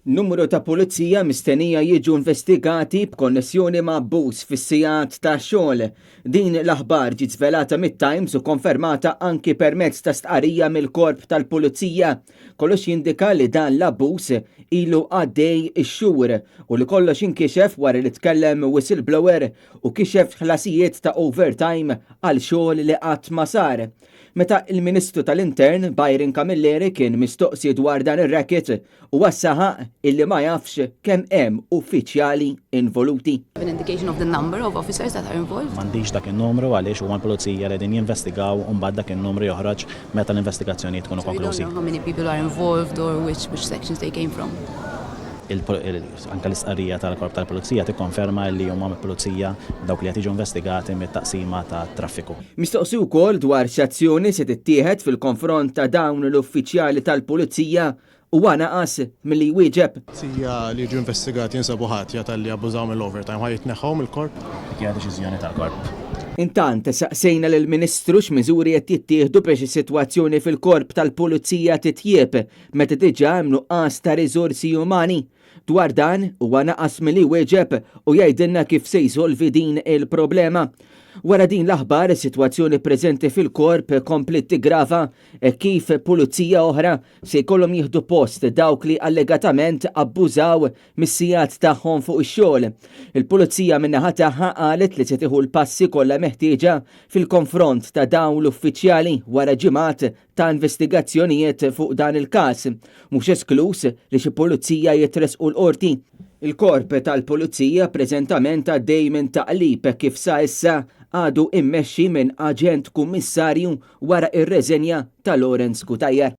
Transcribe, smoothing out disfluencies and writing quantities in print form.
Numru ta' pulizija mistennija jiġu investigati b'konnessjoni ma' abbuż fis-sigħat ta' xogħol. Din l-aħbar ġiet żvelata mit-Times u konfermata anki permezz ta' stqarrija mill-Korp tal-Pulizija. Kollox jindika li dan l-abbuż ilu għaddej ix-xhur u li kollox inkixef wara li tkellem whistleblower u kixef ħlasijiet ta' overtime għal xogħol li qatt ma sar. Meta il-Ministru tal-Intern Byron Camilleri kien mistoqsi dwar dan ir-racket, huwa saħaq illi ma jafx kemm hemm uffiċjali involuti. An indication of the number of officers that are involved? M'għandix dak in-numru għaliex huma l-pulizija li qegħdin jinvestigaw u mbagħad dak in-numru joħroġ meta l-investigazzjonijiet tkunu So you don't konklużi. know how many people are involved or which sections they came from? Anka l-istqarrija tal-Korp tal-Pulizija tikkonferma li huma mill-pulizija dawk li qed jiġu investigati mit-taqsima ta' traffiku. Mistoqsi wkoll dwar x'azzjoni se tittieħed fil-konfront ta' dawn l-uffiċjali tal-pulizija, huwa naqas milli jwieġeb. Pulizija li jiġu investigati jinsabu ħatja talli abbużaw mill-overtime, ħa jitneħħew mill-korp? Dik hija deċiżjoni tal-korp. Intant, saqsejna lill-Ministru x'miżuri qed jittieħdu biex is-sitwazzjoni fil-korp tal-pulizija titjieb meta diġà hemm nuqqas ta' riżorsi umani. Dwar dan huwa naqas milli jwieġeb u jgħidilna kif se jsolvi din il-problema. Wara din l-aħbar, is-sitwazzjoni preżenti fil-korp kompliet tigrava e kif pulizija oħra se jkollhom jieħdu post dawk li allegatament abbużaw mis-sigħat tagħhom fuq ix-xogħol. Il-pulizija min-naħa tagħha qalet li se tieħu l-passi kollha meħtieġa fil-konfront ta' dawn l-uffiċjali wara ġimgħat ta' investigazzjonijiet fuq dan il-każ. Mhux esklus li xi pulizija jitresqu l-qorti. Il-korp tal-pulizija preżentament għaddej minn taqlib kif sa issa għadu immexxi minn aġent kummissarju wara ir-reżenja ta' Lawrence Cutajar.